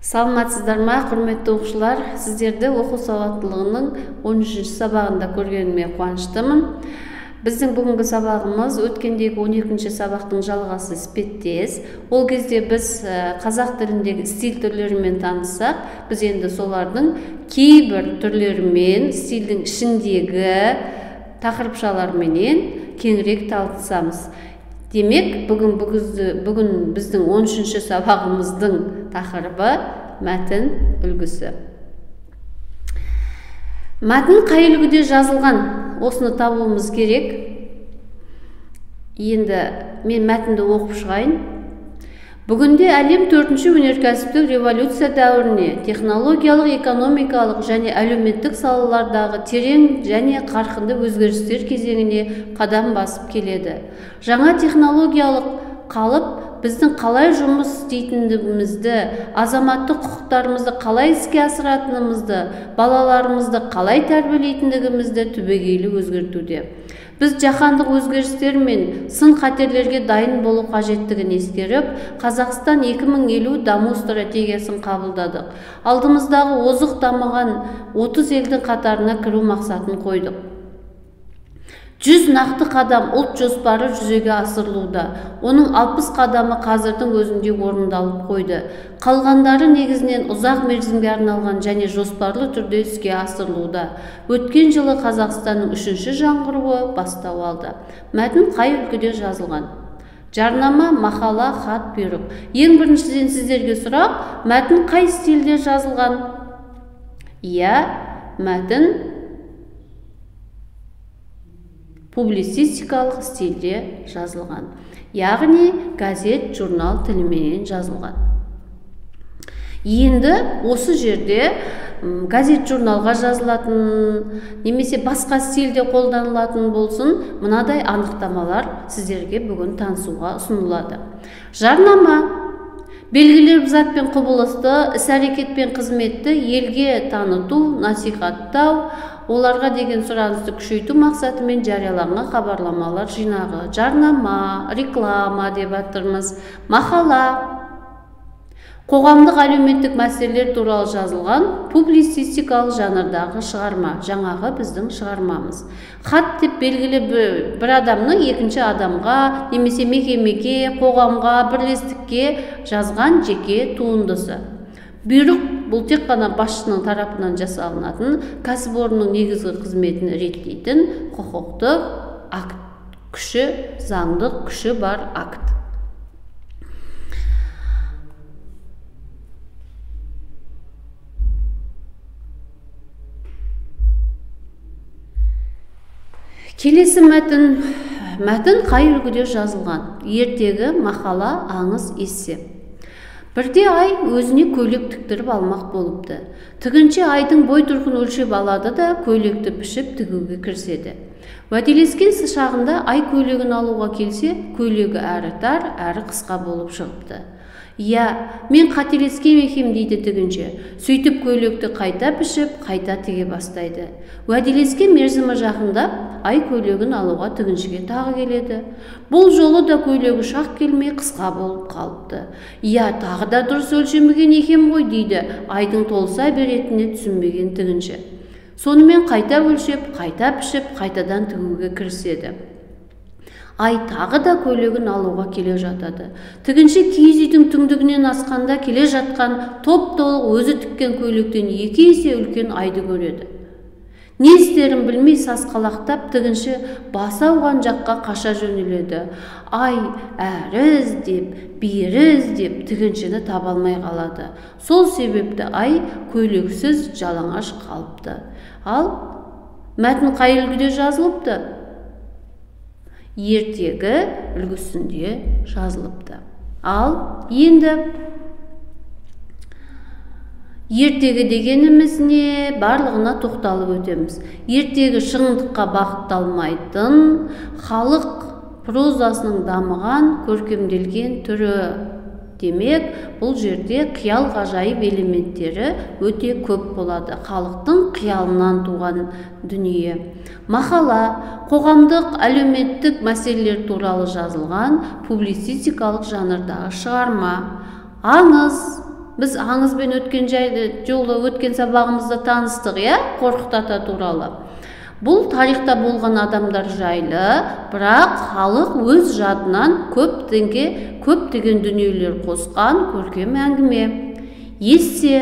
Саламатсыздар ма, құрметті оқушылар? Сіздерді оқу сауаттылығының 13-ші сабағында көргеніме қуаныштымын. Біздің бүгінгі сабағымыз өткендегі 12-ші сабақтың жалғасы іспеттес. Ол кезде біз қазақ тіліндегі стиль түрлерімен таныссақ, біз енді солардың кейбір түрлерімен, стильдің ішіндегі тақырыпшаларменен кеңірек талқыласамыз. Демек, бүгін біздің 13-ші сабағымыздың тақырыбы мәтін үлгісі. Мәтін қай үлгіде жазылған? Осыны табуымыз керек. Енді мен мәтінді оқып шығайын. Бүгінде әлем 4-ші өнеркәсіптік революция дәуіріне, технологиялық, экономикалық және әлеуметтік салалардағы терең және қарқынды өзгерістер кезеңіне қадам басып келеді. Жаңа технологиялық қалып біздің қалай жұмыс істейтінімізді, азаматтық құқықтарымызды қалай іске асыратынымызды, балаларымызды қалай тәрбиелейтіндігімізді түбегейлі өзгертуде. Біз жаһандық өзгерістер мен сын қатерлерге дайын болу қажеттігін ескеріп, Қазақстан 2050 даму стратегиясын қабылдадық. Алдымыздағы озық дамыған 30 елдің қатарына кіру мақсатын қойдық. 100 нақты қадам ұлт жоспары жүзеге асырылуда. Оның 60 қадамы қазірдің өзінде орындалып қойды. Қалғандары негізінен ұзақ мерзімге арналған және жоспарлы түрде іске асырылуда. Өткен жылы Қазақстанның 3-ші жаңғыруы бастау алды. Мәтін қай үлгіде жазылған? Жарнама, мақала, хат, бұйрық. Ең біріншіден сіздерге сұрақ, мәтін қай стильде жазылған? Иә, мәтін публицистикалық стильде жазылған, яғни газет, журнал тіліменен жазылған. Енді осы жерде газет, журналға жазылатын немесе басқа стильде қолданылатын болсын, мынадай анықтамалар сіздерге бүгін танысуға ұсынылады. Жарнама белгілі бір зат пен құбылысты, іс-әрекет пен қызметті елге таныту, насихаттау, оларға деген сұранысты күшейту мақсатымен жарияланған хабарламалар жинағы. Жарнама, реклама деп атырмыз. Мақала қоғамдық әлеуметтік мәселелер туралы жазылған публицистикалық жанрдағы шығарма, жаңағы біздің шығармамыз. Хат деп белгілі бір адамның екінші адамға немесе мекемеге, қоғамға, бірлестікке жазған жеке туындысы. Бұйрық бұл тек қана басшының тарапынан жасалынатын, кәсіпорынның негізгі қызметін реттейтін құқықтық акт, күші, заңдық күші бар акт. Келесі мәтін. Мәтін қай үлгіде жазылған? Ертегі, мақала, аңыз, эссе. Бірде ай өзіне көйлек тіктіріп алмақ болыпты. Тігінші айдың бой тұрқын өлшеп алады да көйлекті пішіп тігуге кіріседі. Уәделескен шағында ай көйлегін алуға келсе, көйлегі әрі тар, әрі қысқа болып шығыпты. Иә, мен қателескен екем, дейді тігінші. Сөйтіп көйлекті қайта пішіп, қайта тіге бастайды. Уәделескен мерзімі жақындап, ай көйлегін алуға тігіншіге тағы келеді. Бұл жолы да көйлегі шақ келмей қысқа болып қалыпты. Иә, тағы да дұрыс өлшемеген екем ғой, дейді айдың толыса беретініне түсінбеген тігінші. Сонымен қайта өлшеп, қайта пішіп, қайтадан тігуге кіріседі. Ай тағы да көйлегін алуға келе жатады. Тігінші киіз үйдің түңдігінен асқанда келе жатқан топ-толық өзі тіккен көйлектен 2 есе үлкен айды көреді. Не істерін білмей сасқалақтап тігінші басы ауған жаққа қаша жөнеледі. Ай әрі іздеп, бері іздеп тігіншіні таба алмай қалады. Сол себепті ай көйлексіз жалаңаш қалыпты. Ал мәтін қай үлгіде жазылыпты? Ертегі үлгісінде жазылыпты. Ал енді ертегі дегеніміз не? Барлығына тоқталып өтеміз. Ертегі шындыққа бағытталмайтын, халық прозасының дамыған, көркемделген түрі. Демек, бұл жерде қиял ғажайып элементтері өте көп болады. Халықтың қиялынан туған дүние. Мақала қоғамдық әлеуметтік мәселелер туралы жазылған публицистикалық жанрдағы шығарма. Аңыз Біз аңызбен өткен жолы өткен сабағымызда таныстық, иә, Қорқыт ата туралы. Бұл тарихта болған адамдар жайлы, бірақ халық өз жадынан көптеген дүниелер қосқан көркем әңгіме. Ессе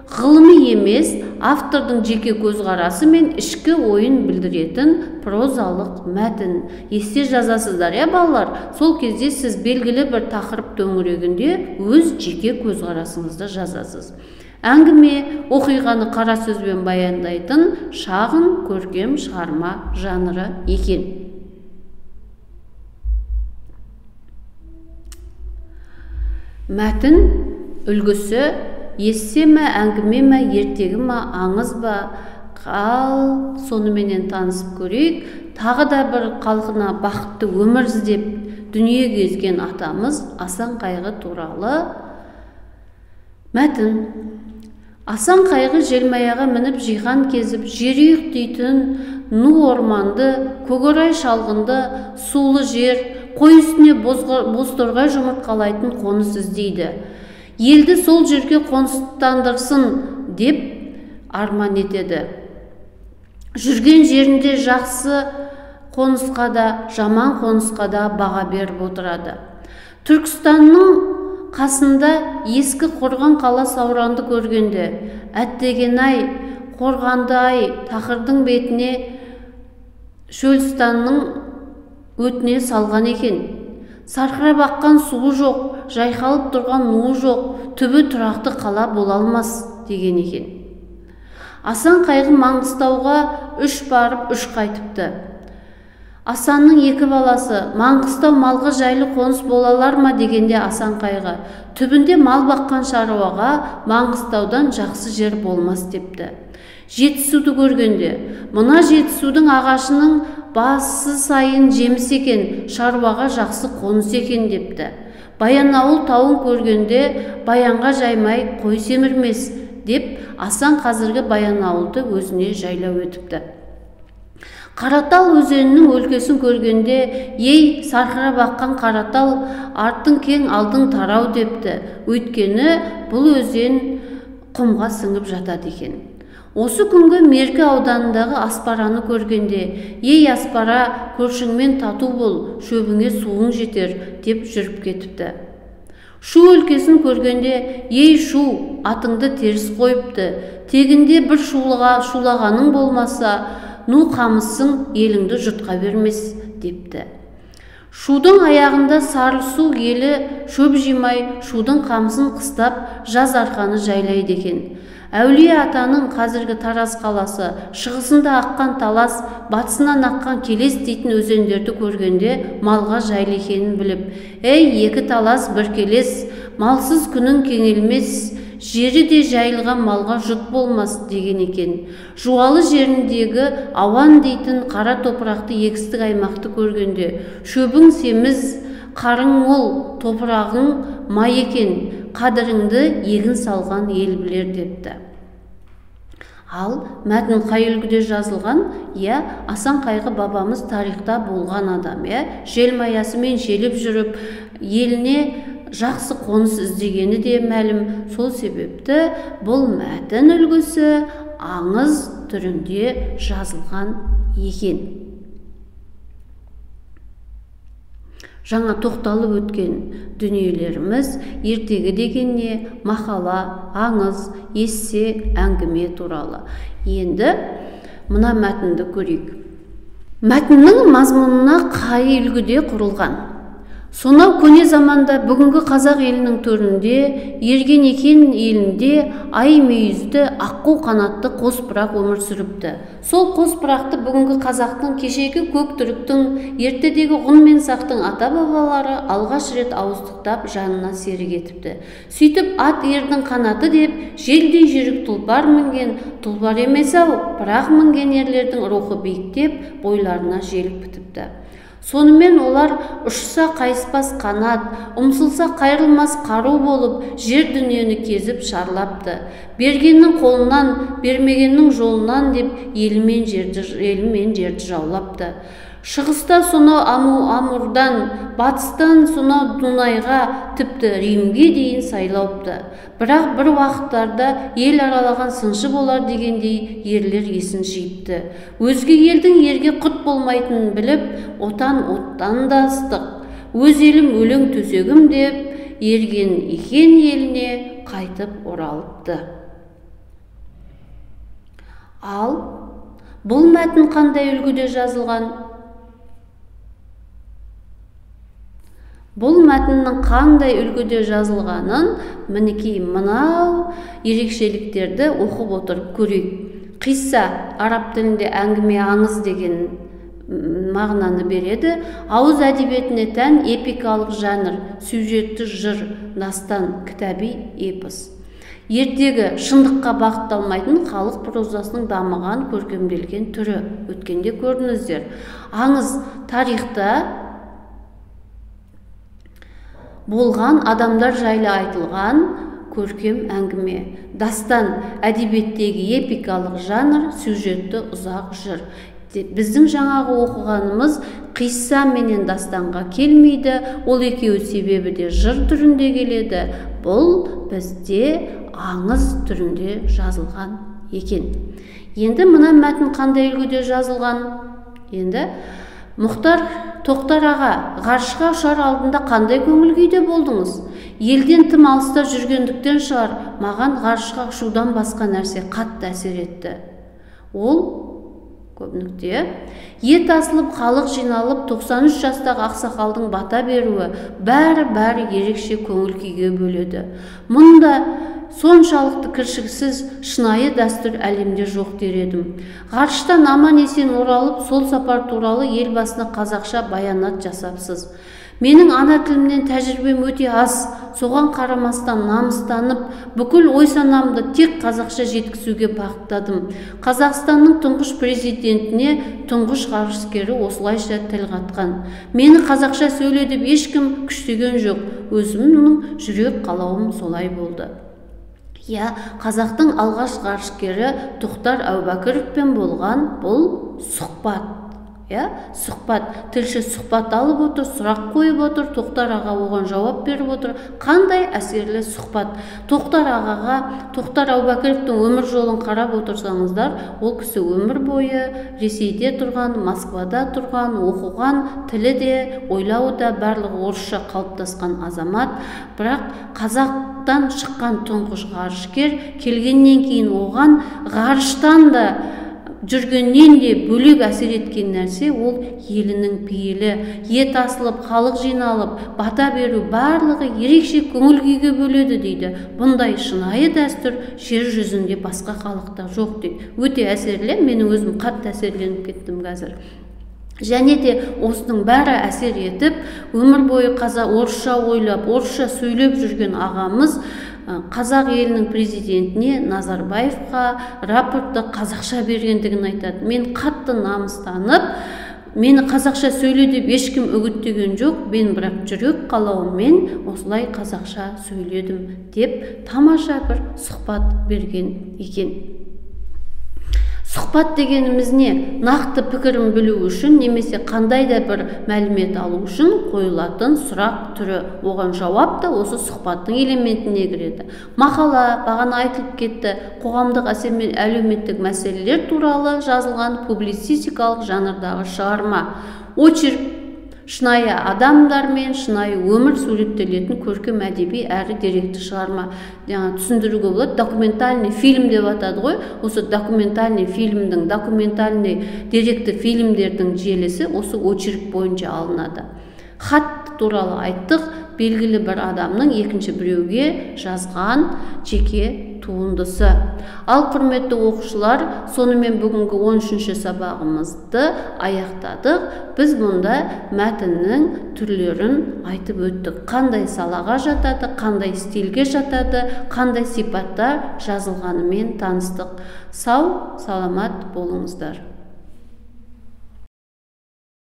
ғылыми емес, автордың жеке көзқарасы мен ішкі ойын білдіретін прозалық мәтін. Ессе жазасыздар, иә, балалар? Сол кезде сіз белгілі бір тақырып төңірегінде өз жеке көзқарасыңызды жазасыз. Әңгіме оқиғаны қара сөзбен баяндайтын шағын көркем шығарма жанры екен. Мәтін үлгісі ессе ме, әңгіме ме, ертегі ме, аңыз ба, ал соныменен танысып көрейік. Тағы да бір халқына бақытты өмір іздеп дүние кезген атамыз Асан Қайғы туралы мәтін. Асан Қайғы желмаяға мініп жихан кезіп, жерұйық дейтін ну орманды, көкорай шалғынды, сулы жер, қой үстіне бозторғай жұмыртқалайтын қоныс іздейді. Елді сол жерге қоныстандырсын деп арман етеді. Жүрген жерінде жақсы қонысқа да, жаман қонысқа да баға беріп отырады. Түркістанның қасында ескі қорған қала Сауранды көргенде, әттеген-ай, қорғанды-ай, тақырдың бетіне шөлстанның өтіне салған екен. Сарқырап аққан суы жоқ, жайқалып тұрған нуы жоқ, түбі тұрақты қала бола алмас деген екен. Асан Қайғы Маңғыстауға 3 барып 3 қайтыпты. Асанның 2 баласы Маңғыстау малға жайлы қоныс болалар ма дегенде Асан Қайғы түбінде мал баққан шаруаға Маңғыстаудан жақсы жер болмас депті. Жетісуды көргенде, мына жетісудың ағашының басы сайын жеміс екен, шаруаға жақсы қоныс екен депті. Баянауыл тауын көргенде, баянға жаймай қой семірмес деп Асан қазіргі Баянауылды өзіне жайлау етіпті. Қаратал өзенінің өлкесін көргенде, ей, сарқырап аққан Қаратал, артың кең, алдың тарау депті. Өйткені бұл өзен құмға сіңіп жатады екен. Осы күнгі Меркі ауданындағы Аспараны көргенде, ей, Аспара, көршіңмен тату бол, шөбіңе суың жетер деп жүріп кетіпті. Шу өлкесін көргенде, ей, Шу, атыңды теріс қойыпты, тегінде бір шулағаның болмаса, ну қамысың еліңді жұтқа бермес депті. Шудың аяғында Сарысу елі шөп жимай, шудың қамысын қыстап, жаз арқаны жайлайды екен. Әулие атаның қазіргі Тараз қаласы, шығысында аққан Талас, батысынан аққан Келес дейтін өзендерді көргенде малға жайлы екенін біліп, ей, екі Талас, бір Келес, малсыз күнің кеңелмес, жері де жайылған малға жұт болмас деген екен. Жуалы жеріндегі Ауан дейтін қара топырақты егістік аймақты көргенде, шөбің семіз, қарың мол, топырағың май екен, қадіріңді егін салған ел білер депті. Ал мәтін қай үлгіде жазылған? Иә, Асан Қайғы бабамыз тарихта болған адам, иә, желмаясымен желіп жүріп, еліне жақсы қоныс іздегені де мәлім. Сол себепті бұл мәтін үлгісі аңыз түрінде жазылған екен. Жаңа тоқталып өткен дүниелеріміз ертегі деген не, мақала, аңыз, ессе, әңгіме туралы. Енді мына мәтінді көрейік. Мәтіннің мазмұнына қай үлгіде құрылған? Сонау көне заманда бүгінгі қазақ елінің төрінде, ерген екен елінде ай мүйізді аққу қанатты қос пырақ өмір сүріпті. Сол қос пырақты бүгінгі қазақтың, кешегі көк түріктің, ертедегі ғұн мен сақтың ата-бабалары алғаш рет ауыздықтап жанына серік етіпті. Сөйтіп ат ердің қанаты деп желдей жүйрік тұлпар мінген, тұлпар емес-ау, пырақ мінген ерлердің рухы биіктеп, бойларына желік бітіпті. Сонымен олар ұшса қайыспас қанат, ұмсылса қайрылмас қару болып, жер дүниені кезіп шарлапты. Бергеннің қолынан, бермегеннің жолынан деп елмен жерді жаулапты. Шығыста сонау Амурдан, батыстан сонау Дунайға, тіпті Римге дейін сайлауыпты. Бірақ бір уақыттарда ел аралаған сыншы болар дегендей ерлер есін жиыпты. Өзге елдің ерге құт болмайтынын біліп, отан оттан да ыстық, өз елім өлең төсегім деп, ерген екен еліне қайтып оралыпты. Ал бұл мәтін қандай үлгіде жазылған? Бұл мәтіннің қандай үлгіде жазылғанын мінекей мынау ерекшеліктерді оқып отырып көрейік. Қисса араб тілінде әңгіме, аңыз деген мағынаны береді. Ауыз әдебиетіне тән эпикалық жанр, сюжетті жыр, дастан, кітаби эпос. Ертегі шындыққа бағытталмайтын халық прозасының дамыған көркемделген түрі. Өткенде көрдіңіздер. Аңыз тарихта болған адамдар жайлы айтылған көркем әңгіме. Дастан әдебиеттегі эпикалық жанр, сюжетті ұзақ жыр. Біздің жаңағы оқығанымыз қисса менен дастанға келмейді, ол екеуі себебі де жыр түрінде келеді. Бұл бізде аңыз түрінде жазылған екен. Енді мына мәтін қандай үлгіде жазылған? Енді Мұхтар Тоқтар аға, ғарышқа ұшар алдында қандай көңіл күйде болдыңыз? Елден тым алыста жүргендіктен шығар, маған ғарышқа ұшудан басқа нәрсе қатты әсер етті. Ол көп нүкте. Ет асылып, халық жиналып, 93 жастағы ақсақалдың бата беруі бәрі-бәрі ерекше көңіл күйге бөледі. Мұнда соншалықты кіршіксіз шынайы дәстүр әлемде жоқ дер едім. Ғарыштан аман есен оралып, сол сапар туралы елбасына қазақша баянат жасапсыз. Менің ана тілімнен тәжірибем өте аз, соған қарамастан намыстанып, бүкіл ой санамды тек қазақша жеткізуге бағыттадым. Қазақстанның тұңғыш президентіне тұңғыш ғарышкері осылайша тіл қатқан. Мені қазақша сөйле деп ешкім күштеген жоқ, өзімнің жүрек қалауым солай болды. Я, қазақтың алғаш ғарышкері Тоқтар Әубәкіровпен болған бұл сұхбат. Я, сұхбат, тілші сұхбат алып отыр, сұрақ қойып отыр, Тоқтар аға оған жауап беріп отыр. Қандай әсерлі сұхбат. Тоқтар ағаға, Тоқтар Әубәкіровтің өмір жолын қарап отырсаңыздар, ол кісі өмір бойы Ресейде тұрған, Москвада тұрған, оқыған, тілі де, ойлауы да барлығы орысша қалыптасқан азамат. Бірақ қазақтан шыққан тұңғыш ғарышкер келгеннен кейін оған ғарыштан да жүргеннен де бөлек әсер еткен нәрсе ол елінің пейілі. Ет асылып, халық жиналып, бата беру барлығы ерекше көңіл күйге бөледі дейді. Бұндай шынайы дәстүр жер жүзінде басқа халықта жоқ дейді. Өте әсерлі, менің өзім қатты әсерленіп кеттім қазір. Және де осының бәрі әсер етіп, өмір бойы қазақ орысша ойлап, орысша сөйлеп жүрген ағамыз қазақ елінің президентіне Назарбаевқа рапортты қазақша бергендігін айтады. Мен қатты намыстанып, мені қазақша сөйле деп ешкім үгіттеген жоқ, мен бірақ жүрек қалауыммен осылай қазақша сөйледім деп тамаша бір сұхбат берген екен. Сұхбат дегеніміз не? Нақты пікірін білу үшін немесе қандай да бір мәлімет алу үшін қойылатын сұрақ түрі. Оған жауап та осы сұхбаттың элементіне кіреді. Мақала, бағана айтылып кетті, қоғамдық әлеуметтік мәселелер туралы жазылған публицистикалық жанрдағы шығарма. Очерк шынайы адамдармен шынайы өмір суреттелетін көркем әдеби әрі деректі шығарма. Жаңа түсіндіруге болады, документальный фильм деп атады ғой. Осы документальный фильмдің, документальный деректі фильмдердің желісі осы очерк бойынша алынады. Хат туралы айттық, белгілі бір адамның екінші біреуге жазған жеке туындысы. Ал құрметті оқушылар, сонымен бүгінгі 13-ші сабағымызды аяқтадық. Біз мұнда мәтіннің түрлерін айтып өттік. Қандай салаға жатады, қандай стильге жатады, қандай сипатта жазылғанымен таныстық. Сау, саламат болыңыздар.